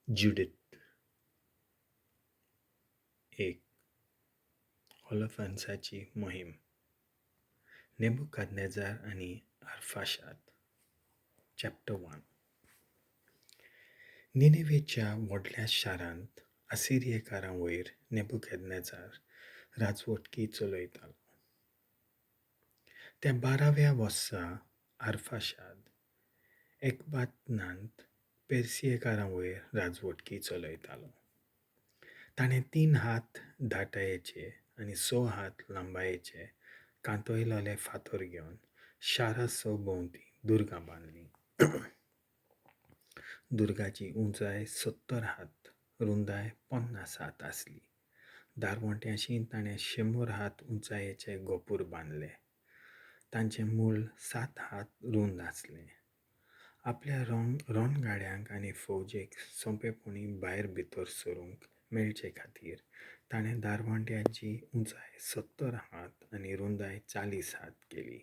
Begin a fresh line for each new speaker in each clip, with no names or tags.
ज्युडीथ एक. होलोफर्नसाची मोहीम. नेबुकादनेजार आनी आरफाशाद. Chapter 1. निनेवेच्या व्हडल्या शारांत असिरियेकारां वयर नेबुकादनेजार राजवटकी चलयतालो. त्या 12व्या वर्सा आरफाशाद एकबातनांत पेर्सियेकारां वयर राजवटकी चलयतालो. ताणें 3 हात दाटायेचे आनी 6 हात लांबायेचे कांतयलेले फातर घेवन शारा सरभोंवती दुर्गां बांदलीं. दुर्गाची उंचाय 70 हात, रुंदाय 50 हात आसली. दारवंट्याशी ताणें 100 हात उंचायेचे गोपूर बांदले. तांचें मूळ 7 हात रुंद आसलें. आपल्या रणगाड्यांक आनी फौजेक सोंपेपणी भायर भितर सरूंक मेळचे खातीर ताणें दारवंट्याची उंचाय 70 हात आनी रुंदाय 40 हात केली.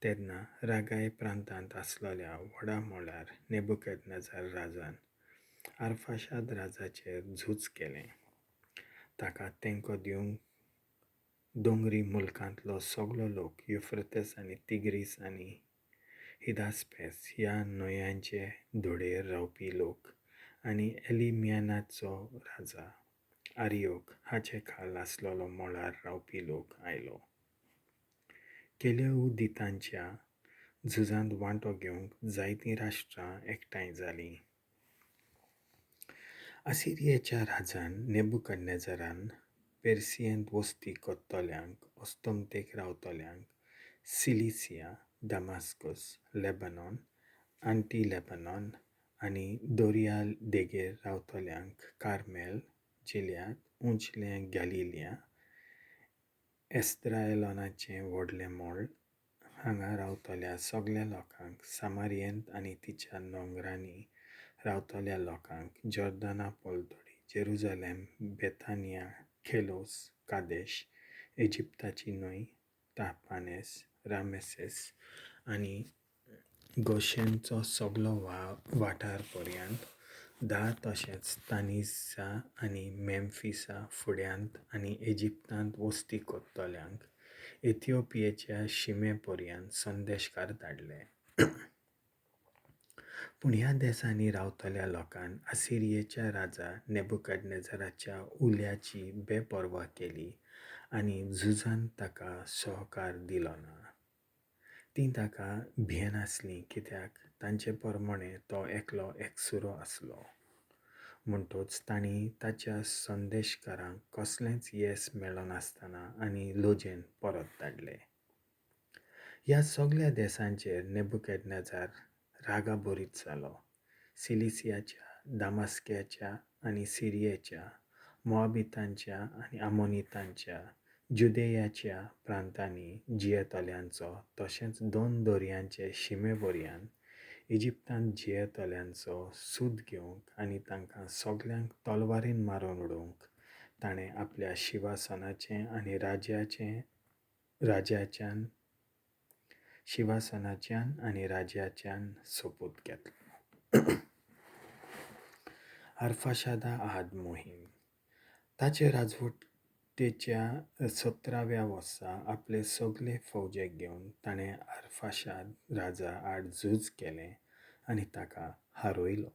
तेन्ना रागाय प्रांतांत आसलेल्या व्हडा मळार नेबुकादनेजार राजान आरफाशाद राजाचेर झूज केलें. ताका तेंको दिवंक दोंगरी मुल्कांतलो सगलो लोक युफ्रेतस आनी तिग्रीस आनी हिदास्पेस ह्या न्हंयांचे धडेर रावपी लोक आनी एलिमियानाचो राजा आर्योक हाचे खाल आसलेलो मळार रावपी लोक आयलो. केलेउदितांच्या झुजांत वांटो घेवंक जायतीं राष्ट्रां एकठांय जालीं. असिरियेच्या राजान नेबुकादनेजारान पेर्सियेंत वस्ती करतल्यांक, अस्तंतेक रावतल्यांक, सिलिसिया, दामास्कस, लेबनॉन, आंटी लेबनॉन आनी दर्या देगेर रावतल्यांक कार्मेल, जिल्याद, उंचलें गॅलिलिया, एस्द्रायलॉनाचें व्हडलें मळ हांगा रावतल्या सगल्या लोकांक, सामारियेंत आनी तिच्या दोंगरांनी रावतल्या लोकांक, जॉर्दना पलतडी, जेरुजालेम, बेथानिया, खेलोस, कादेश, इजिप्ताची न्हंय, तापानेस, रामेसेस आनी गोशेनचो सगलो वाठार पर्यंत 10 तशेंच तानिसा आनी मेम्फिसा फुड्यांत आनी इजिप्तांत वस्ती करतल्यांक इथिओपियेच्या शिमे पर्यंत संदेशकार धाडले. पूण ह्या देसांनी रावतल्या लोकान असिरियेच्या राजा नेबुकादनेजाराच्या उल्याची बेपर्वा केली आनी झुजांत ताका सहकार दिलो ना. तीं ताका भियेनासलीं कित्याक तांचे प्रमाणें तो एकलो एकसुरो आसलो. म्हणटच तांणी ताच्या संदेशकारांक कसलेंच येस मेळनासतना आनी लजेन परत धाडले. ह्या सगल्या देसांचेर नेबुकादनेजार रागाभरीत जालो. सिलिसियाच्या, दामास्क्याच्या आनी सिरियेच्या, मोआबितांच्या आनी आमोनितांच्या, जुदेयाच्या प्रांतांनी जियेतल्यांचो तशेंच 2 दर्यांचे शिमे पर्यंत इजिप्तांत जियेतल्यांचो सूद घेवंक आनी तांकां सगल्यांक तलवारीन मारून उडोवंक ताणें आपल्या शिवासनाचें आनी राज्याच्यान सोपूत घेतलो. आरफाशादा आद मोहीम. ताचे राजवटीच्या 17व्या वर्सा आपले सगले फौजेक घेवन ताणें आरफाशाद राजा आड झूज केलें आनी ताका हारयलो.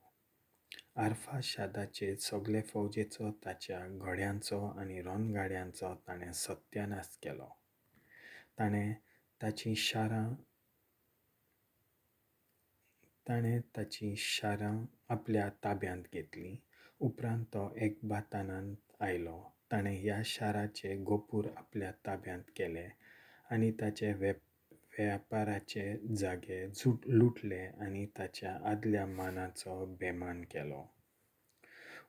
आरफाशादाचे सगले फौजेचो, ताच्या घोड्यांचो आनी रणगाड्यांचो ताणें सत्यानाश केलो. ताणें ताचीं शारां आपल्या ताब्यांत घेतलीं. उपरांत तो एकबातानांत आयलो. ताणें ह्या शाराचे गोपूर आपल्या ताब्यांत केले आनी ताचे वेपाराचे जागे लुटले आनी ताच्या आदल्या मानाचो बेमान केलो.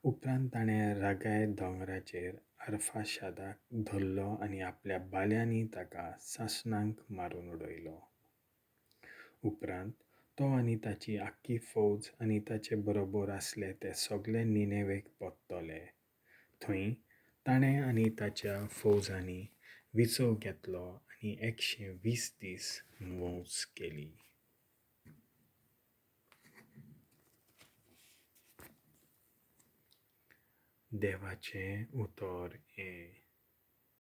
उपरांत ताणें रागाय दोंगराचेर आरफाशादाक धरलो आनी आपल्या भाल्यांनी ताका सासणांक मारून उडयलो. उपरांत तो आनी ताची आख्खी फौज आनी ताचे बरोबर आसले ते सगले निनेवेक परतले. थंय ताणें आनी ताच्या फौजांनी विसव घेतलो आनी 120 दीस मौज केली. देवाचें उतर हें.